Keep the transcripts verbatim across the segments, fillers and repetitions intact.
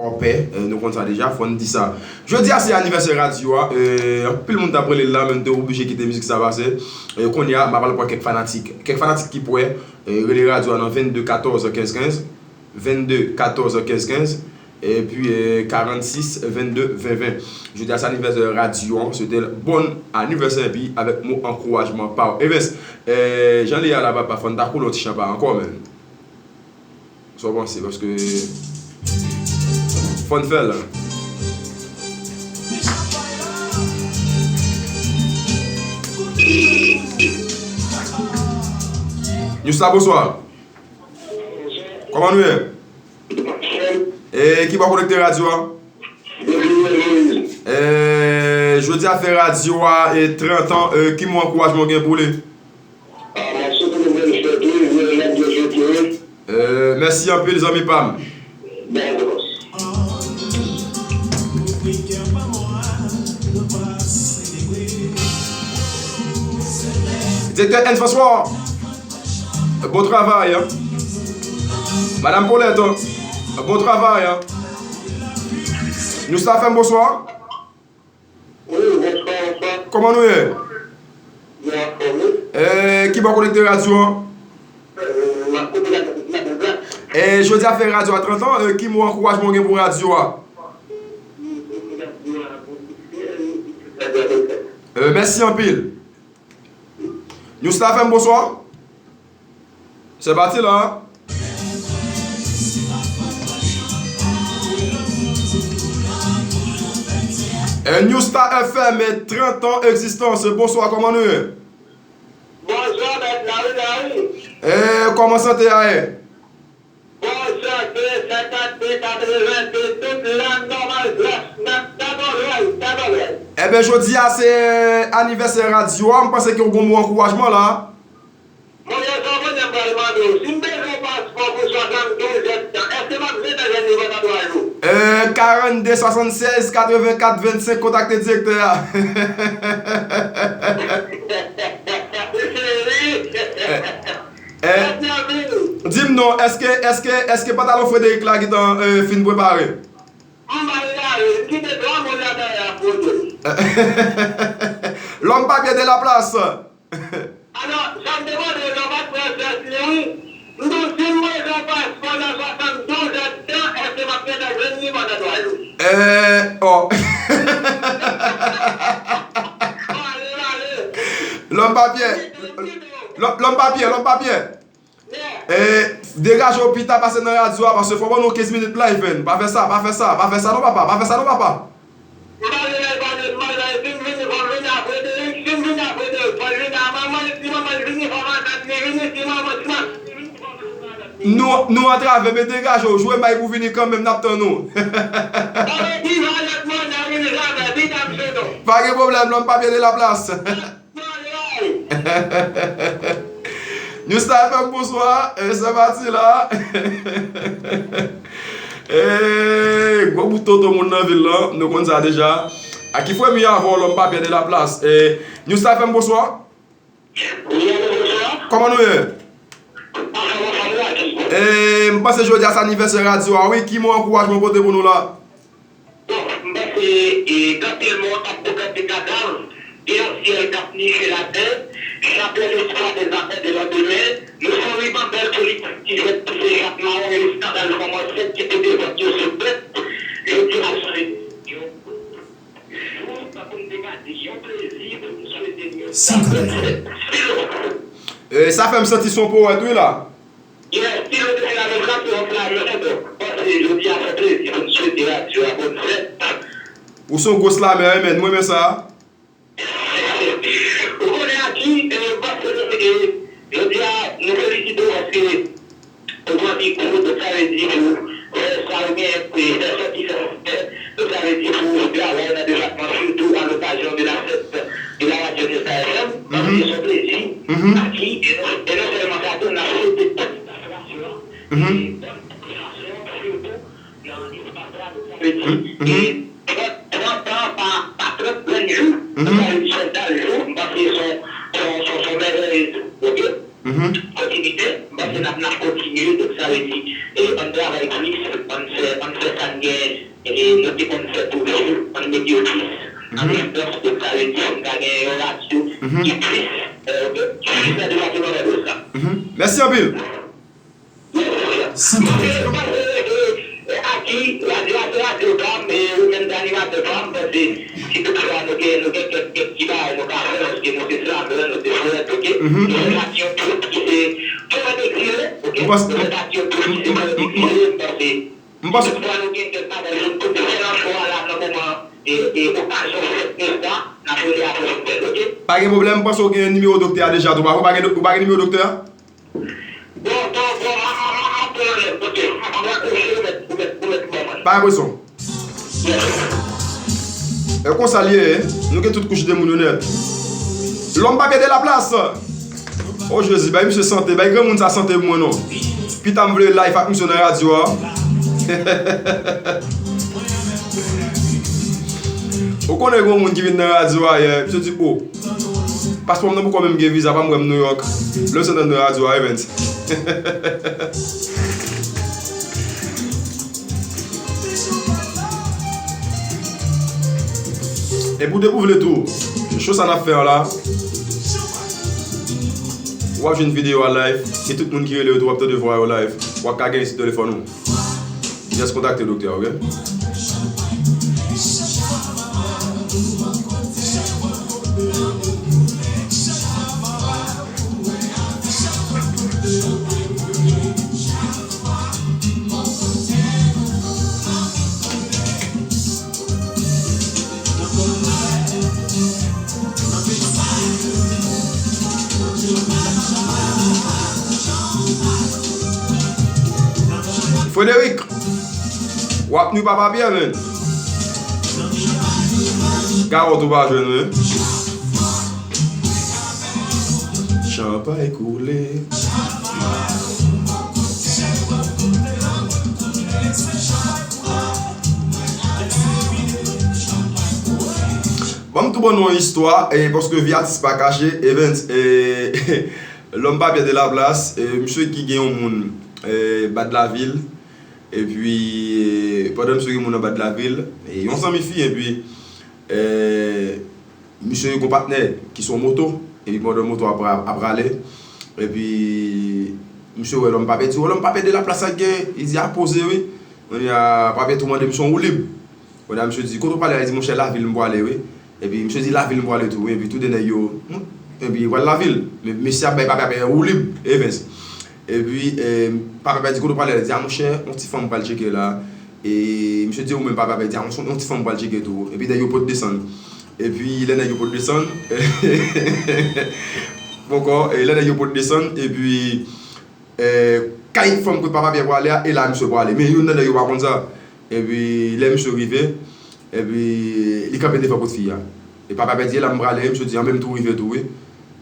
Opè, eh, nou konn sa deja, fò n di sa. Jodi a se anivèsè radyo a, eh, anpil moun t ap rele l la, men m te oblije kite mizik sa pase. Eh, kounye a, m ap al pran kèk fanatik. Kèk fanatik ki pwè, eh, rele radyo a nan vennde katòz kenz kenz, vennde katòz kenz kenz, epi, eh, karannsis vennde ven ven. Jodi a se anivèsè radyo an, swete l bon anivèsè epi avèk mo ankourajman pa w. Evens, eh, jan li ye a la, papa, fò n ta koule yon ti chan pa ankò, men. Sa w panse? Paske fò n fè l. Newsta, bonswa. Kòman nou ye? E ki bò w konekte radyo a? E, jodi a fè radyo a, e, trant an, e, ki mo ankourajman w gen pou li? Ah, m ap swete nou bèl fèt, wi, jwè n ap byen fete, wi. Eh, mèsi anpil, zanmi pa m. Bèl bòs. Direktè N François, bon travay, hein. Madam Paulette, bon travay, hein. Newsta F M, bonswa. Wi, bonswa, bonswa. Kòman nou ye? Nou anfòm, wi. Eh, ki bò w konekte radyo an? Eh, m ap koute la, la, la, la. Eh, jodi a fè radyo a trant an, eh, ki mo ankourajman w gen pou radyo a? Eh, mèsi anpil. Newsta F M, bonswa. Se pati la. Eh, Newsta F M, trant an egzistans. Bonswa, kòman nou ye? Bonswa, mèt Larry, Larry. Eh, kòman sante a ye? Bonswa, de senkannde, katreven de, tout la nòmal, gras, nèt, dabò lwèl, dabò lwèl. Enben, jodi a se anivèsè radyo a, m panse ke w gon mo ankourajman la. Mwen, yo, sa mwen, m pral mande w, si m bezwen yon paspò pou swasanndouz èdtan, èske m ap gentan jwenn li pandan twa jou? Eh, karannde swasannsèz katrevenkat vennsenk, kontakte direktè a. Mesye, wi. Eh, eh, Mèt Larry. Di m non, èske, èske, èske pantalon Frederick la gentan, eh, fin prepare? M pral lave, m kite twa moun la dayè ap pwote. L'homme papier de la place. Alò, sa m te mande w la, w pa t pran chans li, wi. M di w, si m bezwen yon paspò nan swasanndouz èdtan, èske m ap gentan jwenn li pandan twa jou? Eh, oh. Pale, pale. L'homme papier. L'homme, l'homme papier, l'homme papier. Eh, degaje w pita pase nan radyo a, paske fò ban nou kenz minit live, man. Pa fè sa, pa fè sa, pa fè sa non, papa, pa fè sa non, papa. M pa vle lè pale, m pa vle, si m vini, fò m vini a Frederick, si m vini a Frederick, fò l vini a manman l, si manman l vini, fò matant li vini, si manman, si matant li vini, fò matant li vini. Nou, nou antrave, men degaje w, jwe may pou vini kanmenm, n ap tann ou. Sa vle di, valèt mwen, nan vini jamè, pita m se nou. Pa gen pwoblèm, l'homme papier de la place. Newsta F M, bonswa. Eh, se pati la. Eh, gwo bout tonton moun nan vil lan, nou konn sa deja. A ki fwe mi avè w, l'homme papier de la place. Eh, Newsta F M, bonswa. Wi, alo, bonswa. Kòman nou ye? Anfòm, anfòm, wi, aki. Eh, m panse jodi a se anivèsè radyo a, wi. Ki mo ankourajman w pote pou nou la? Bon, m panse, e, gen anpil mò k ap boukann de kadav, gen yon syèl k ap niche latè, chaplè lespwa dèzakò de landemen, nou se yon riban bèl politik ki jwèt pouse chak mawon e eskandal fanm ansent ki pote vant yo sou tèt. Jodi a se yon jou, tankou m te ka di, yon plezi pou m swete nou yon bòn fèt. E, sa fè m santi se yon powèt, wi, la. Yes, si nou te fè la menm jan, se yon slamè, donk, m panse jodi a se yon plezi pou n swete radyo a bòn fèt. Ou se yon gwo slamè, wi, men nou renmen sa. Ou konnen aki, e, m panse, e, jodi a, nou felisite w paske ou pran mikwo, donk sa vle di pou fè sa ou gen, e, fè sòti sa ou fè, donk sa vle di pou travay nan depatman, sitou a lokazyon de la fèt de la radyo Newsta F M, paske se yon plezi, aki, e non, e non sèlman sa tou, n ap swete tout staf radyo a, e bòn kontinyasyon, sitou nan espas la, donk sa vle di, e trant, trant an pa, pa trant grenn jou, donk sa vle di se yon bèl jou, m panse se yon, se yon, se yon, se yon mèvèyez, oke? Kontinite, m panse n ap, n ap kontinye, donk sa vle di, e ann travay plis, ann fè, ann fè sa n Gen, e, nou te konn fè toujou, ann met yo plis an evidans, donk sa vle di si n ka gen yon ratyo ki plis, e, oke, ki plis nan depatman nan dwòs la. Mèsi anpil. Mèsi. Paske, e, e, Aki, radyo a se radyo pa m, e ou menm se animatè pa m, paske si toutfwa nou gen, nou gen kèk, kèk ti bagay nou ka fè, paske nou se flagrant, nou se frèt, oke? Nou fè pati yon twoup ki se Powèt Egzile, oke? Nou fè pati yon twoup ki se Powèt Egzile, m panse. M panse. Toutfwa nou gen kèk bagay nou konn fè nan cho a la nan moman, e, e okazyon fèt nou sa, n ap rele apre pou n fè l, oke? Pa gen pwoblèm, m panse w gen nimewo doktè a deja tou, pa vre? Ou pa gen, ou pa gen nimewo doktè a? Bon, bon, bon, m a, m a, m a, m ap pran anlè, oke? M a, m a, ou mèt, ou mèt, ou mèt ban mwen. Pa gen presyon. Yes. E konsa l ye, nou gen tout kouch de moun yo nèt. Lòm papye de la plas. O Jezi, bay misye sante, bay granmoun sa sante pou mwen non. Pita m vle live ak misye nan radyo a. Ou konnen granmoun ki vin nan radyo a yè, misye di, o, paspò m nan poko menm gen viza, pa m wè m Nouyòk. Lè misye nan radyo a, Evans. Epi w depi w vle tou, cho sa n ap fè an la, w ap jwenn videyo a live, e tout moun ki rele yo tou, w ap tande vwa yo live, w ap ka genyen sou telefòn ou. Just kontakte doktè a, oke? Frederic, w ap nwi Papa Pyè, men. Gawòt ou pa jwenn, wi. Chanpay koule. Ban m tou ban nou yon istwa, e, paske vi atis pa kache, Evans, e, Lòm Papye de la plas, e, misye ki gen yon moun, e, Badlavil, epi, e, pandan misye gen moun nan Badlavil, e, yon zanmi fi, epi, e, misye gen patnè ki sou moto, epi pandan moto ap, ap prale, epi misye wè Lòm Papye, di, "O, Lòm Papye de la plas sa gen," li di, "A poze, wi." Kounye a, Papye tou mande misye yon woulib. Kounye a, misye di, "Kote w prale a?" Li di, "Monchè, lavil m pwale, wi." Epi misye di, "Lavil m pwale tou, wi." Epi tou de nèg yo, epi pral lavil. Men mesye ap bay Papye, Papye woulib, Evans. Epi, e, Papye, Papye di, "Kote w prale a?" Li di, "A, monchè, yon ti fanm m pral tcheke la." E misye di, "Ou menm, Papye, Papye?" Li di, "A, yon, yon ti fanm m pral tcheke tou." Epi nèg yo pot desann. Epi lè nèg yo pot desann, poko, e lè nèg yo pot desann, epi, e, kay fanm kote Papa Pyè prale a, e la misye prale. Men youn nan nèg yo pa konn sa. Epi lè misye rive, epi li kanpe devan kot fi a. E Papa Pyè di, "E la m prale," misye di, "An menm tou rive tou, wi."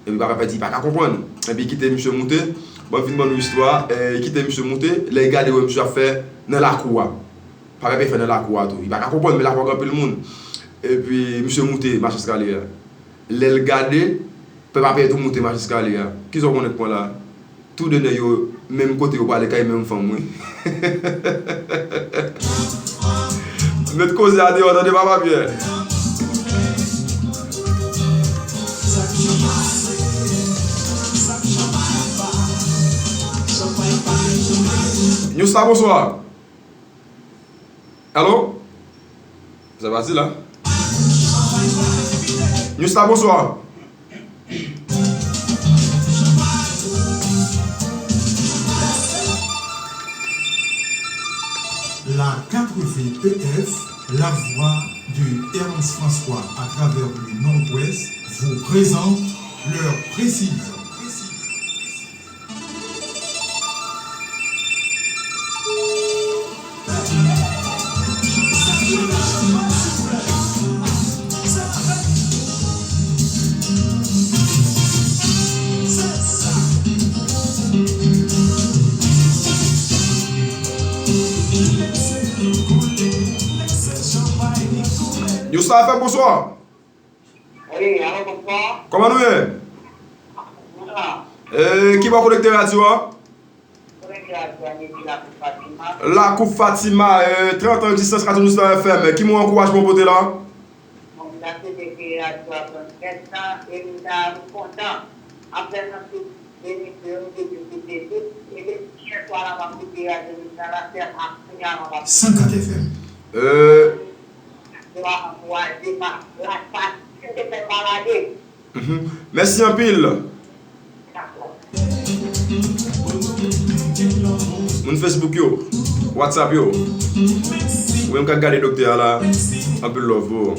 Epi Papa Pyè di, "Pa ka konprann." Epi kite misye moute. Bon, m fin ban nou istwa, e, kite misye moute. Lè l gade wè misye ap fè nan lakou a. Papa Pyè fè nan lakou a tou. Li pa ka konprann, men lakou a gen anpil moun. Epi misye moute mach eskalye a. Lè l gade, Papa Pyè tou moute mach eskalye a. Kisa w konnen k pran la? Tou de nèg yo, menm kote yo prale, kay menm fanm, wi. Met koze a deyò, tande, Papa Pyè. Newstar, bonswa. Alo? Sa pati la. Newstar, bonswa. La quatre V E F, la voix de Ernst François à travers le Nord-Ouest, vous présente l'heure précise. Newstar F M, bonswa. Wi, alo, bonswa. Kòman nou ye? Bonswa. E, ki bò w konekte radyo a? Konekte Lakou Fatima, euh, trant an egzistans Radyo New Star F M. Ki mo ankourajman w pote la? Bon, m ta swete ke radyo a pran tèt la, e m ta kontan. Apre nan tout emisyon, m te di m te di tout, e depi yè swa la, m ap koute Radyo New Star la, se ap kounye a m ap San kat F M. Euh, Radyo a ankouraje m, la, sa, si m te fè m malade. Mhm. Mèsi anpil. Moun Facebook yo, WhatsApp yo, ou menm k ap gade doktè a la, anpil love pou ou.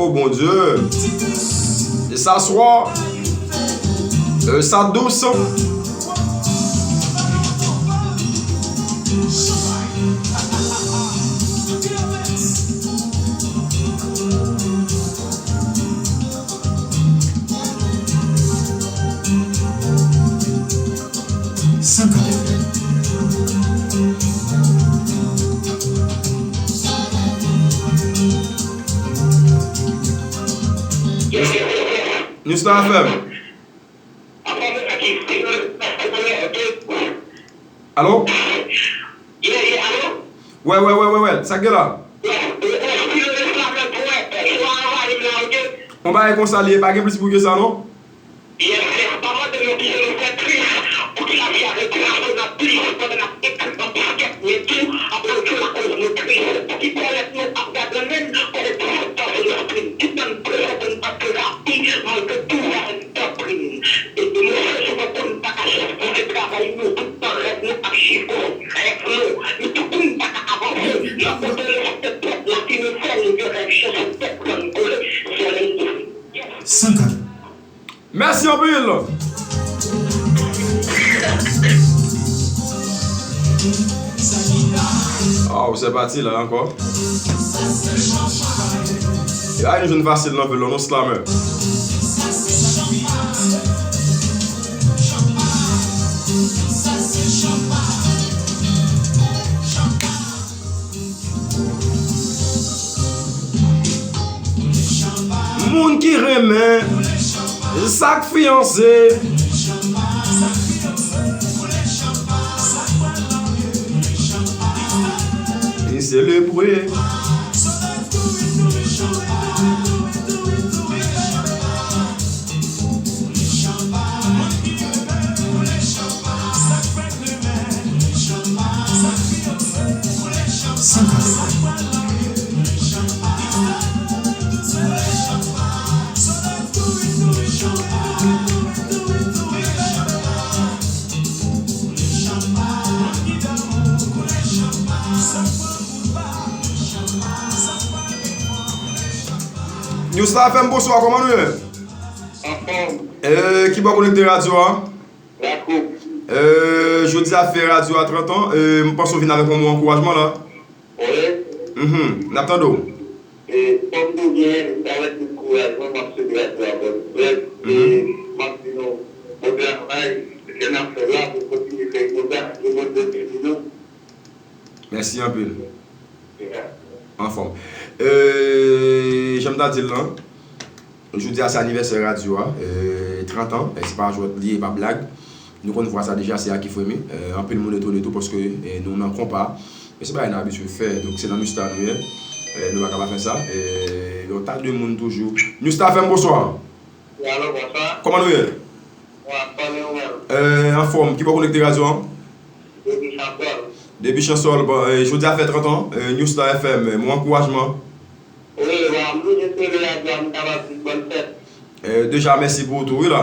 Oh Bondye. E sa swa. E sa dous. San kat F M. New Star F M. Alo? Wè, wè, wè, wè, wè. Sa k gen la? On bagay konsa li ye, pa gen plis bri ke sa, non? Yes, yes, pa mande nou kisa nou fè tris, pouki lavi a rete razonav plis pandan n ap ekri an biskèt, men tou ap rann yo lakòz nou tris, pouki kòlèt nou ap gagannenn kòm yon plis fòs lespri n, tout tan n prezante n ap terapi, malgre tou sa n tanpri n. E, e nou fè souvan pou n pa ka jis bouke travay nou, tout tan rèv nou ap chifone rèv nou, nou tout pou n pa ka avanse, nan kote nou sou tèt dwèt, lafimen fè nou gen rèv jan sou tèt grann kole, sèl San kat. Mèsi anpil. Aw, se pati la ankò. E a nou jwenn fasil nan velo nou slamè. Moun ki renmen sa k fiyanse, li selebre. New Star F M, bonswa, kòman nou ye? Anfòm. E, ki bò w konekte radyo a? Lakou. E, jodi a fè radyo a trant an, e, m panse w vin avèk yon mo ankourajman la. Wi. Mhm, n ap tande w. E, kòm nou gen, m ta mèt di kourajman, m ap swete radyo a bòn nouvèl. E, m ap di nou, bon travay, ke n ap fè la, pou kontinye fè l konsa, ke Bondye beni nou. Mèsi anpil. Anfòm. E, jan m ta di l lan, jodi a se anivèsè radyo a, e, trant an, e, se pa jwèt li ye, pa blag. Nou konn vwa sa deja, se a ki fremi. E, anpil moun etone tou paske, e, nou nan konpa. Men se bagay n abitye fè, donk se nan New Star nou ye. E, nou pa ka pa fè sa. E, yon ta de moun toujou. New Star F M, bonswa. Wi, alo, bonswa. Kòman nou ye? Mwen anfòm, e ou menm? E, anfòm. Ki bò w konekte radyo an? Depi Chansòl. Depi Chansòl, bon, e, jodi a fè trant an, e, New Star F M, e, mo ankourajman. Wi, bon, m toujou swete radyo a, m kapab di bòn fèt. E, deja, mèsi pou ou tou, wi la.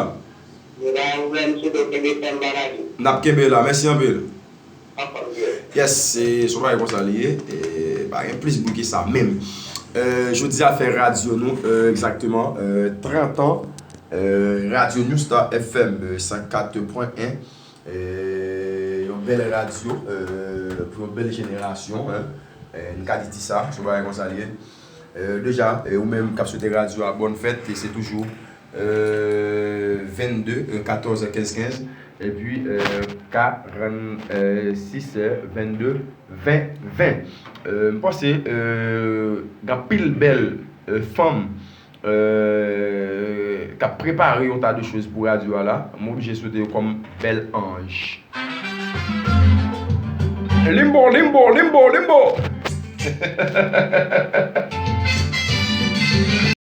Gen pa gen pwoblèm, m swete w kenbe fèm, pa lage. N ap kenbe la, mèsi anpil. Anfòm, byen. Yes, se, se yon bagay konsa li ye, e, pa gen plis bri ke sa menm. E, jodi a fè radyo nou, e, egzakteman, e, trant an, euh, Radio New Star F M, euh, san kat pwen en, euh, yon bèl radyo, euh, pou yon bèl jenerasyon, hein. Euh, n ka di, di sa, se yon bagay konsa l ye. Euh, deja, euh, ou menm k ap swete radyo a bòn fèt, e se toujou, euh, vennde, euh, katòz, kenz, kenz, epi, euh, karannsis, euh, vennde, ven, ven. Euh, m panse, euh, gen anpil bèl, euh, fanm, euh, k ap prepare yon ta de choz pou radyo a la. M oblije swete yo kòm bèl anj. Limbo, limbo, limbo, limbo!